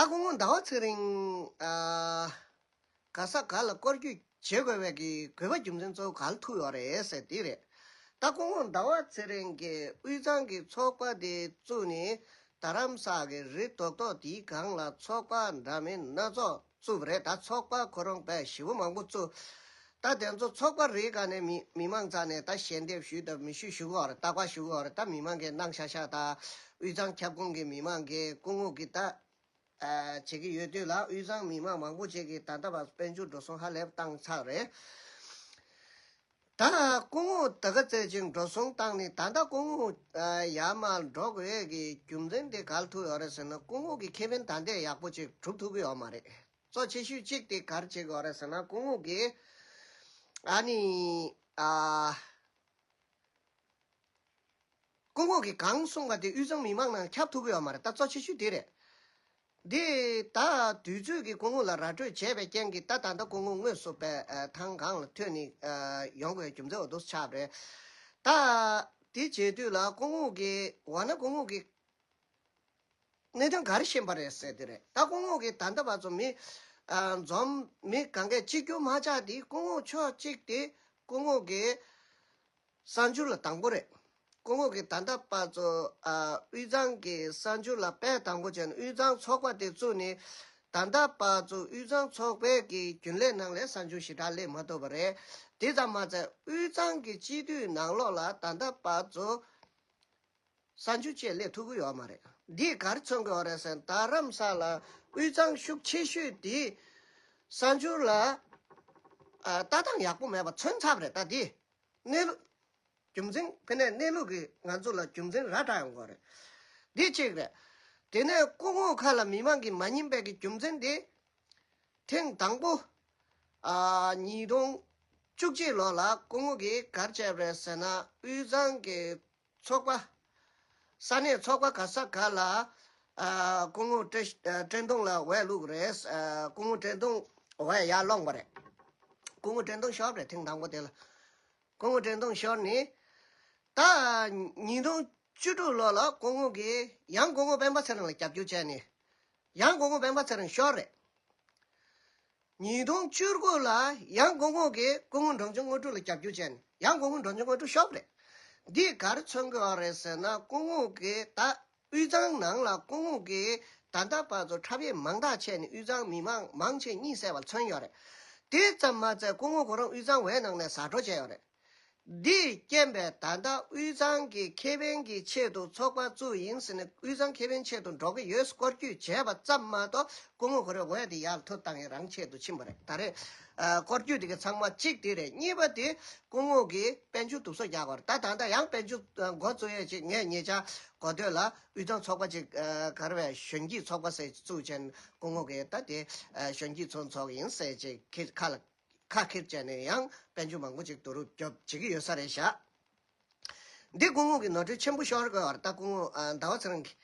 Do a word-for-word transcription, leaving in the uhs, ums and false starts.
ད་སྐུ་ངོ་ཟླ་བ་ཚེ་རིང་ཨ་ག་ས་ག་ལ་སྐོར་སྐྱོད་བྱེད་དགོས་པའི་གི་དགོས་པ་རྒྱུ་མཚན་གཙོ་བོ་ག་ལ་ཐུག་ཡོད་རེད་ཟེར་དེ་རེད། ད་སྐུ་ངོ་ཟླ་བ་ཚེ་རིང་གིས་དབུས་གཙང་གི་ཚོགས་པ་དེ་བཙུགས་ནས་རྡ་རམ་ས་གི་རི་རྡོག་རྡོག་དེའི་སྒང་ལ་ཚོགས་པ་འདྲ་མིན་སྣ་ཚོགས་བཙུགས་པ་རེད། ད་ཚོགས་པ་ཁོ་རང་དཔེ་ཞེ་པོ་མང་པོ་བཙུགས། ད་དེ་ཚོ་ཚོགས་པ་རེའི་སྒང་ནས་མི་མི་མང་རྩ་ནས་ད་ཞལ་འདེབས་ཞུས་དང་མི་ཞུས་ཞུ་གི་ཡོད་རེད། རྟག་པར་ཞུ་གི་ཡོད་རེད། ད་མི་མང་གིས་གནང་ཤག་ཤག་ད་དབུས་གཙང་ཁྱབ་ཁོངས་ཀྱི་མི་མང་གིས་སྐུ་ངོ་གིས་ད་ཨ་བྱེད་ཀྱི་ཡོད་དུས་ལ། དབུས་གཙང་མི་མང་མང་པོ་ཅིག་གིས་ད་ལྟ་བར་དཔལ་འབྱོར་འགྲོ་སོང་ཧ་ལས་པ་བཏང་ཚར་རེད། ད་སྐུ་ངོ་ད་ག་ཚོད་ཅིག་འགྲོ་སོང་བཏང་ནས། ད་ལྟ་སྐུ་ངོ་ཨ་ཡར་མར་འགྲོ་དགོས་ཀྱི་རྒྱུ་མཚན་དེ་ག་ལ་ཐུག་ཡོད་རེད་ཟེར་ན། སྐུ་ངོ་གི་ཁེ་ཕན་ད་ལྟ་ཡག་པོ་ཅིག་སྒྲུབ་ཐུབ་ཀྱི་ཡོད་མ་རེད། གཙོ་ཆེ་ཤོས་གཅིག་དེ་ག་རེ་བྱེད་ཀྱི་ཡོད་རེད་ཟེར་ན། སྐུ་ངོ་གིས་ཨ་ནི་ཨ་སྐུ་ངོ་གིས་གང་གསུངས་པ་དེ་དབུས་གཙང་མི་མང་ནང་ཁྱབ་ཐུབ་ཀྱི་ཡོད་མ་རེད། ད་གཙོ་ཆེ་ཤོས་དེ་རེད། འདི་ད་དུས་ཚོད་ཀྱིས་སྐུ་ངོ་ལ་ར་སྤྲོད་བྱས་པའི་རྐྱེན་གྱིས། ད་ད་ལྟ་སྐུ་ངོ་དངོས་སུ་པའི་ཨ་ཐང་སྒང་ལ་ཐོན་ནས་ཨ་ཡོང་དགོས་རྒྱུ་མཚན་འོ་འདུག་ཆགས་པ་རེད། ད་དེ་བྱེད་དུས་ལ་སྐུ་ངོ་གིས་འོ་ན་སྐུ་ངོ་གིས་གནད་དོན་ག་རེ་ཤེས་པ་རེད་ཟེར་དེ་རེད། ད་སྐུ་ངོ་གིས་ད་ལྟ་བར་དུ་མི་ཨ་འཛོམས་མི་གང་གས་གཅིག་གྱུར་མ་ཆགས་དེ། སྐུ་ངོ་ཕྱོགས་གཅིག་དེ་སྐུ་ངོ་གིས་གསར་འགྱུར་ལ་དང་པོ་རེད། སྐུ་ངོ་གིས་ད་ལྟ་བར་དུ་ཨ་དབུས་གཙང་གི་གསར་འགྱུར་ལ་དཔེ་དང་པོ་བྱས་ནས། དབུས་གཙང་ཚོགས་པ་དེ་བཙུགས་ནས་ད་ལྟ་བར་དུ་དབུས་གཙང་ཚོགས་པའི་གི་རྒྱུན་ལས་ནང་ལ་གསར་འགྱུར་ཞེ་དྲག་སླེབས་མ་ཐུབ་པ་རེད། དེ་ཙམ་མ་ཟད་དབུས་གཙང་གི་སྤྱི་འཐུས་ནང་ལོགས་ལ་ད་ལྟ་བར་དུ་གསར་འགྱུར་བཅས་སླེབས་ཐུབ་ཀྱི་ཡོད་མ་རེད། འདིས་ག་རེ་མཚོན་གྱི་ཡོད་རེད་ཟེར་ན། རྡ་རམ་ས་ལ་དབུས་གཙང་ཤུགས་ཆེ་ཤོས་དེ་གསར་འགྱུར་ལ་ཨ་ལྟ་སྟངས་ཡག་པོ་མེད་པ་མཚོན་ཚར་བ་རེད། ད་འདི་གནས་ལུགས། རྒྱུ་མཚན་དེ་ནས་གནས་ལུགས་ཀྱིས་ང་ཚོ་ལ་རྒྱུ་མཚན་ར་སྤྲད་ཡོང་གི་ཡོད་རེད། འདི་གཅིག་རེད། དེ་ནས་སྐུ་ངོ་ཁ་ལ་མི་མང་གིས་མ་ཉན་པའི་གི་རྒྱུ་མཚན་དེ། ཐེངས་དང་པོ་ཨ་ཉིས་སྟོང་བཅུ་གཅིག་ལོ་ལ་སྐུ་ངོ་གིས་ག་རེ་བྱས་པ་རེད་ཟེར་ན། དབུས་གཙང་གི་ཚོགས་པ། ས་གནས་ཚོགས་པ་ག་ས་ག་ལ་ཨ་སྐུ་ངོ་བཀྲ་ཨ་བཀྲས་མཐོང་ལ་འོས་བླུགས་རེད། ཨ་སྐུ་ངོ་བཀྲས་མཐོང་འོས་ཡར་སློང་བ་རེད། སྐུ་ངོ་བཀྲས་མཐོང་ཤོར་བ་རེད། ཐེངས་དང་པོ་དེ་ལ་སྐུ་ངོ་བཀྲས་མཐོང་ཤོར་ནས། ད་ཉིས་སྟོང་བཅུ་དྲུག་ལོ་ལ་སྐུ་ངོ་གིས་ཡང་སྐུ་ངོ་སྤེན་པ་ཚེ་རིང་ལ་རྒྱབ་སྐྱོར་བྱས་ནས། ཡང་སྐུ་ངོ་སྤེན་པ་ཚེ་རིང་ཤོར་རེད། ཉིས་སྟོང་བཅུ་དགུ་ལ་ཡང་སྐུ་ངོ་གིས་སྐུ་ངོ་འབྲོང་ཆུང་དངོས་གྲུབ་ལ་རྒྱབ་སྐྱོར་བྱས་ནས། ཡང་སྐུ་ངོ་འབྲོང་ཆུང་དངོས་གྲུབ་ཤོར་བ་རེད། འདིས་ག་རེ་མཚོན་གྱི་ཡོད་རེད་ཟེར་ན། སྐུ་ངོ་གིས་ད་དབུས་གཙང་ནང་ལ་སྐུ་ངོ་གིས་ད་ལྟ་བར་དུ་འཁྲབ་ཡས་མང་དག་བྱས་ནས་དབུས་གཙང་མི་མང་མང་ཆེ་གཉིད་སད་པ་མཚོན་ཡོད་རེད། དེ་ཙམ་མ་ཟད་སྐུ་ངོ་ཁོ་རང་དབུས་གཙང་བའི་ནང་ནས་ཟ་འགྲོ་བྱས་ཡོད་རེད། འདིས་རྐྱེན་པས་ད་ལྟ་དབུས་གཙང་གི་ཁེ་ཕན་གྱི་ཆེད་དུ་ཚོགས་པ་བཙུགས་ཡིན་ཟེར་ནས། དབུས་གཙང་ཁེ་ཕན་ཆེད་དུ་འགྲོ་གི་ཡོད་སྐོར་སྐྱོད་བྱས་པ་ཙམ་མ་གཏོགས། སྐུ་ངོ་ཁོ་རའི་འོས་དེ་ཡར་མཐོ་བཏང་ཡས་རང་ཆེད་དུ་ཕྱིན་པ་རེད། ད་རེས་ཨ་སྐོར་སྐྱོད་དེ་ག་ཚང་མ་གཅིག་དེ་རེད། གཉིས་པ་དེ་སྐུ་ངོ་གིས་དཔལ་འབྱོར་དུག་སོ་རྒྱག་པ་རེད། ད་ད་ལྟ་ཡང་དཔལ་འབྱོར་ཨ་འགོ་བཙུགས་ཡས་ཅིག་ངས་ཉེ་ཆར་གོ་ཐོས་ལ། དབུས་གཙང་ཚོགས་པ་ཅིག་ཨ་ག་རེ་བས། གཞོན་སྐྱེས་ཚོགས་པ་ཟེར་བཙུགས་བྱས་ནས། སྐུ་ངོ་གིས་ད་དེ་ཨ་གཞོན་སྐྱེས་ཚོ་ཚོགས་ཡིན་ཟེར་ཅིག་ཁ་ལ་ཁ་འཁྱེར་བྱས་ནས་ཡང་དཔལ་འབྱོར་མང་པོ་ཅིག་བསྡུ་རུབ་རྒྱབ་བྱེད་ཀྱི་ཡོད་ས་རེད་ཤག་འདི་སྐུ་ངོ་གི་ནོར་འཁྲུལ་ཆེན་པོ་ཤོར་དགོས་པ་རེད། ད་སྐུ་ངོ་ཨ་ཟླ་བ་ཚེ་རིང་གིས་